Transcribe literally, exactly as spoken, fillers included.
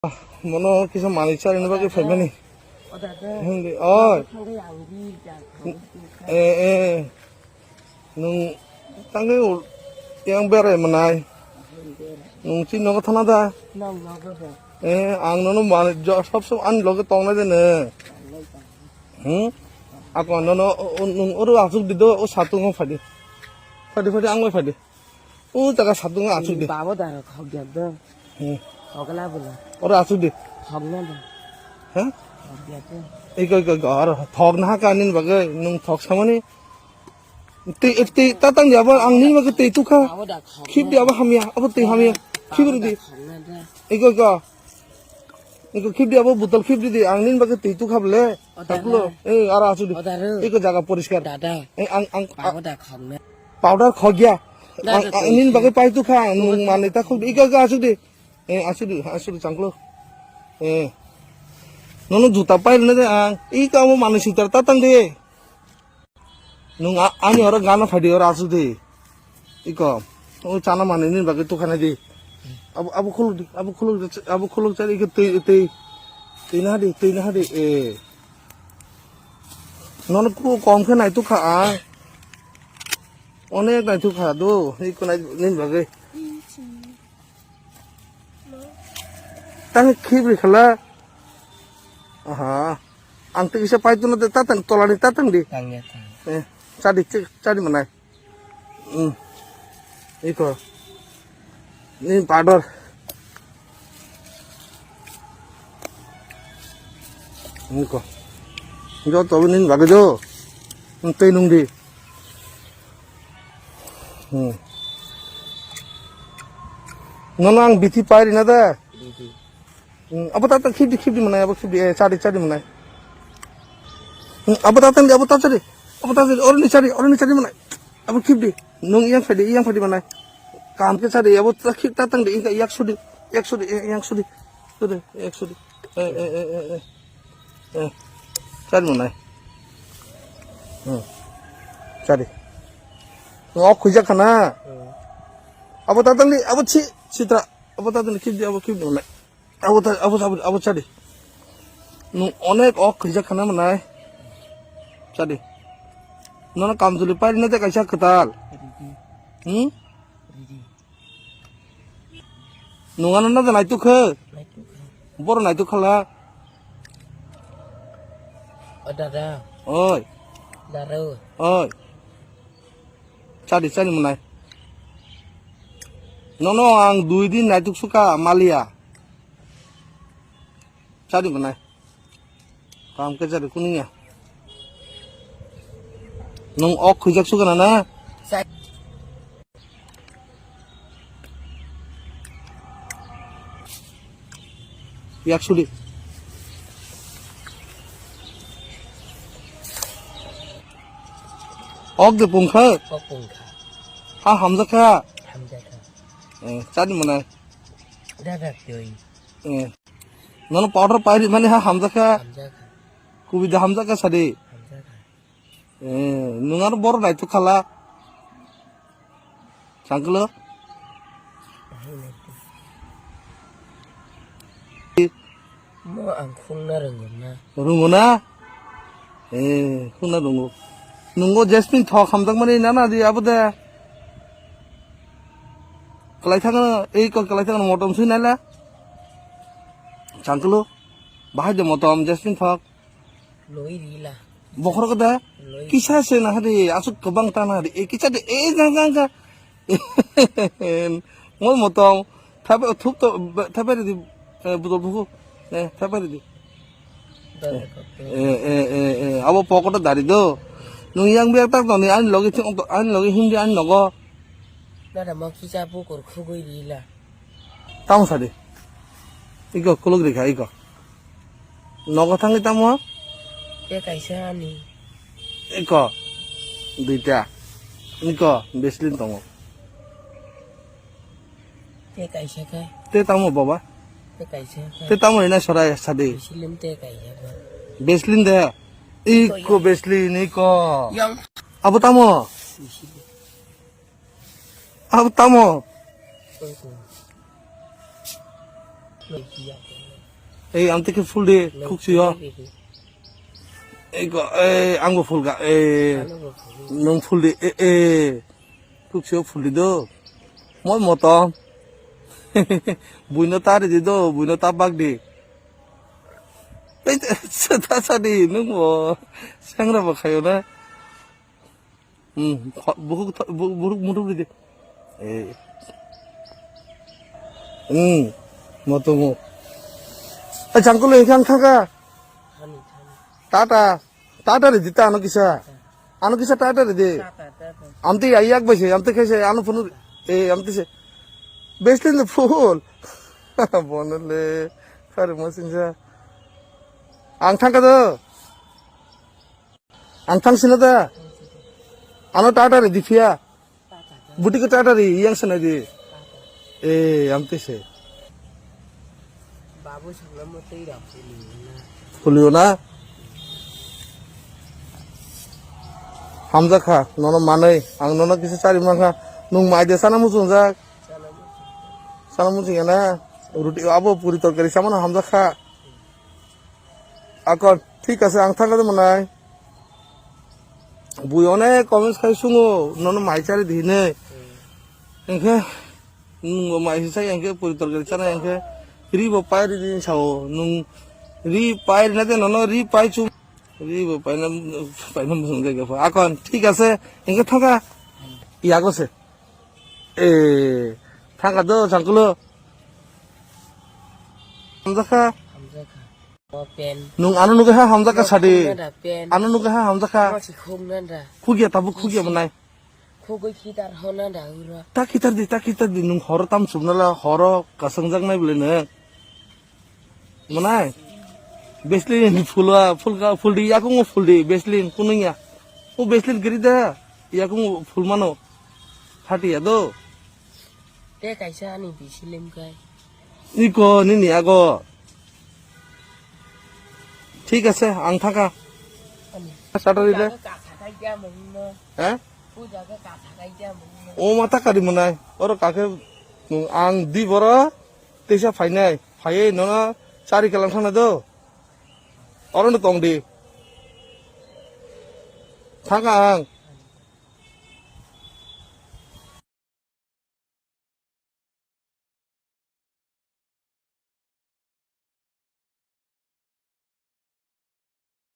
Mono kisa manwi charwna bagwi phaimani. Hindi, oi. Eh, eh. Nung tangwi ul-, yang berai manai. Nung chini nogo thana da? Eh, ang nono manwi jo-, sob sob ani loge tongnai de nung. Hmm? Ako nono, o, o, nung oro asuk di do, o satung o phadi. Phadi, phadi, ang bai phadi. O jaga satung o asuk di. Babo daro khok jak do. Hmm. Hogla bula. Oro asuk di. Hogna do. Ha? Hok jak do. Iko, iko, iko, oro thok na ka nin bagwi, nung thok samani. Tei, tei, tatang di abo ang nini bagwi tei tukha. Abo da khok. Khip di abo hamya, abo tei hamya. Khip di. Iko, iko. Iko khip di abo botol khip di di, ang nini bagwi tei tukha bole. Takulo, eh, aro asuk di. Iko jaga poriskar. Dada. Eh, ang, ang, abo da khok na. Powder khok ya. Ang, ang nini bagwi pai tukha, ang nung manwi ta khok di. Iko, iko asuk di. Eh, asuk di, asuk di changklo. Eh. Nono juta pai rwna de ang. Iko amo manwi sitar tatang di. Nung a-, ani oro gana phadi oro asuk di. Iko. O chana mani ni bagwi tukhana di. Abo, abo khuluk di, abo khuluk di, abo khuluk chari iko tei, tei. Tei na di, tei na di. Eh. Nono ku kom khe nai tukha a. Onek nai tukha do. Iko nai ni bagwi. Tang khibri khala. Aha. Ang tei kisa pai tuna de tatang tolani tatang di. Tang ya tang. Eh, chadi, chadi manai. Hmm. Iko. Ni pador. Iko. Joto ni bagwi do. Tei nung di. Hmm. Nono ang bithi pai rina da. Hmm, abo tatang khibdi, khibdi manai, abo khibdi, eh, chadi, chadi manai. Hmm, abo tatang di, abo tatang di. Abo tatang di, oroni chadi, oroni chadi manai. Abo khibdi. Nung iyang phadi, iyang phadi manai. Kam khe chadi, abo ta-, khib tatang di, iyang, iyang sudi, iyang sudi, eh, iyang sudi. Sudi, iyang sudi. Eh, eh, eh, eh, eh. Eh, chadi manai. Hmm. Chadi. Nung ok khuijak khana. Hmm. Abo tatang di, abo chi, chitra. Abo tatang di, khibdi, abo khibdi manai. Abo ta-, abo, abo, abo chadi. Nung onek ok khuijak khana manai. Chadi. Nono kamchwlwi pairina de kaisa kwtal. Hmm? Nung ano na naituk khe? Naituk khe. Boro naituk khala. O dada. Oi. Daro. Oi. Chadi, chadi manai. Nono ang dui din naituk suka malia. Chadi manai. Kam khe chadi kuning ya. Nung ok khuijak suka na na? Sa- Yak sudi. Ok de pungkha. Ok pungkha. Ha hamjak kha. Hamjak kha. Eh, chadi manai. Dada tui. Eh. Nono powder pairi mani ha hamjak kha. Hamjak kha. Kubui da hamjak kha sadi. Hamjak kha. Eh, nung aro boro naituk khala. Changklo. Mo ang khungna rwngo na. Rwngo na? Eh, khungna rwngo. Nungo Jasmine thok hamjakmani nana di abo de. Kalai thangno, ei ko kalai thangno motom sui naila. Changklo. Bahai de motom Jasmine thok. Loi rila. Bokhorok da? Loi. Kisa se na hadi, asuk kwbang ta na hadi. E kisa de, e jang jang jang. Mo motom. Thape thup to, thape di, eh, budol buku. Eh, thape di. Dale, Eh, eh, eh, eh, abo pokoto dari do. Nung yang biak tak toni, ani logi thung, ani logi hindi, ani nogo. Dada mo kisa bukur khugui rila. Tamo sadi. Iko, kuluk rikha, iko. Nogo thangwi tamo? Te kaisa ani. Iko. Duita. Iko, Vaseline tongo. Te kaisa khe. Te tamo baba? Te kaisa khe. Te tamo ina sorai sadi. Vaseline te kaisa khe. Vaseline de. Iko, iko. Vaseline, iko. Yang. Abo tamo? Vaseline. Abo tamo? Oi, ko. Oi, iya. Ei, amtwi khe phul di, khuk suyo. Ei go, ei, ang bo phul ga, ei. Ano bo phul. Nwng phul di, e, e. Khuk suyo phul di do. Moi motom. Buino ta ri di do, buino ta bak di. Ei, ta sa di, nwng bo. Sengra bo khayo na. Hmm, kho-, buhuk tho-, bu-, buhuk muthuk ridi. Eh. Hmm, motomo. Eh, jangkolo hinkhe ang thangkha. Tata. Tata ridi ta ano kisa. Ano kisa tata ridi. Amtwi ya yak bai se, amtwi khe se, ano phunu. Eh, amtwi se. Beslin de phul. Bonole. Khare mo sinja. Ang thangkha do. Ang thang sino da. Ano tata ri di phiya. Buti ko tata ri yang sana di. Eh, amte se. Babu sangla mo tei rap se ni na. Phuliyo na. Hamjakha, nono manai, ang nono kisa chari mankha, nung mai de sana muchungjak. Sana muchung. Sana muchung ya na. Ruti abo puri torkari samano hamjakha. Akon, thik ase, ang thangkha de manai. Bui onek comments khai sungo, nono mai chari di hinwi. Hinkhe, nwng bo mai hinsa hinkhe puri torkari chana hinkhe, ri bo pai ri di sao, nwng ri pai ri na de nono ri pai chu, ri bo pai na, pai na mung jai gapha. Akon, thik ase, hinkhe thangkha, yago se. Eh, thangkha do, jangkulo. Hamjakha. Hamjakha. O pen. Nung ano nugwi ha hamjakha sadi. Khukna da pen. Ano nugwi ha hamjakha. Masi khukna da. Khugya tabuk khugya manai. Khugwi khitar hona da uro. Ta khitar di, ta khitar di, nung horo tam subna la, horo kasangjaknai bwle nung. Manai. Beslin phulwa, phulka, phuldi, yakungo phuldi, beslin kunungya. O beslin giri da, yakungo phulmano. Hatiya do. Te kaisa ani bisi limkai. Iko nini ago. Thik ase, ang thangkha. Ani. Saturday le. Puja ke kasa kai dia mungno. Eh? Puja ke kasa kai dia mungno. O mata kari manai. Oro kake ang di boro teisa phainai. Phaiye nono chari kalang thangna do. Oro no tong di. Thangkha ang.